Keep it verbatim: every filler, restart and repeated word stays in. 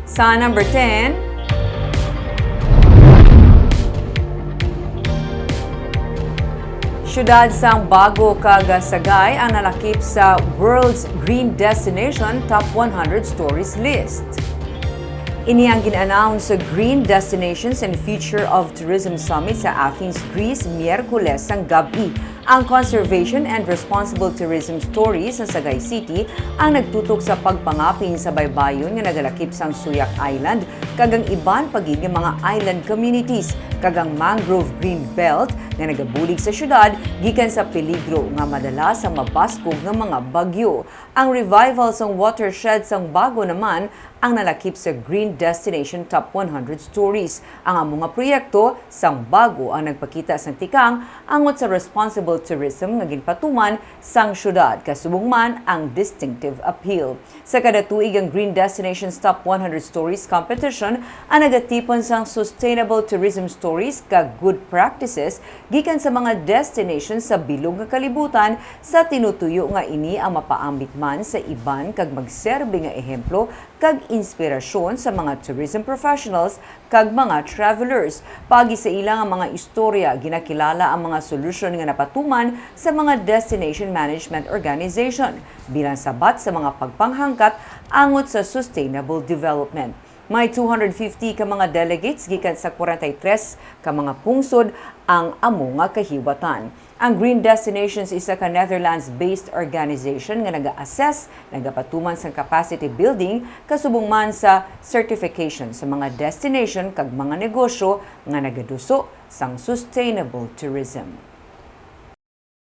Sa number ten, Siyudad sang Bago kag Sagay ang nalakip sa World's Green Destination Top one hundred Stories list. Ini ang gin-announce sa Green Destinations and Future of Tourism Summit sa Athens, Greece, Miyerkules sang gab-i. Ang Conservation and Responsible Tourism Stories sa Sagay City ang nagtutok sa pagpangapin sa baybayon nga nagalakip sang Suyak Island kag ang iban pa gid nga mga island communities, kag ang Mangrove Green Belt nga nagabulig sa siyudad gikan sa peligro nga madala sa mabaskog nga mga bagyo. Ang revival sang watershed sang Bago naman ang nalakip sa Green Destination Top one hundred Stories. Ang amo nga proyekto sang Bago ang nagpakita sang tikang angot sa responsible tourism nga ginpatuman sang siyudad, kasubong man ang distinctive appeal. Sa kada tuig, ang Green Destinations Top one hundred Stories Competition ang nagatipon sang sustainable tourism stories kag good practices gikan sa mga destinations sa bilog nga kalibutan, sa tinutuyo nga ini ang mapaambit man sa iban kag magserbi nga ehemplo kag inspirasyon sa mga tourism professionals kag mga travelers. Paagi sa ila nga mga istorya, ginakilala ang mga solusyon nga napatuman sa mga destination management organization bilang sabat sa mga pagpanghangkat angot sa sustainable development. May two hundred fifty ka mga delegates gikan sa forty-three ka mga pungsod ang amo nga kahiwatan. Ang Green Destinations isa ka Netherlands-based organization nga naga-assess, nagapatuman sang capacity building, kasubong man sa certification sa mga destination kag mga negosyo nga nagaduso sang sustainable tourism.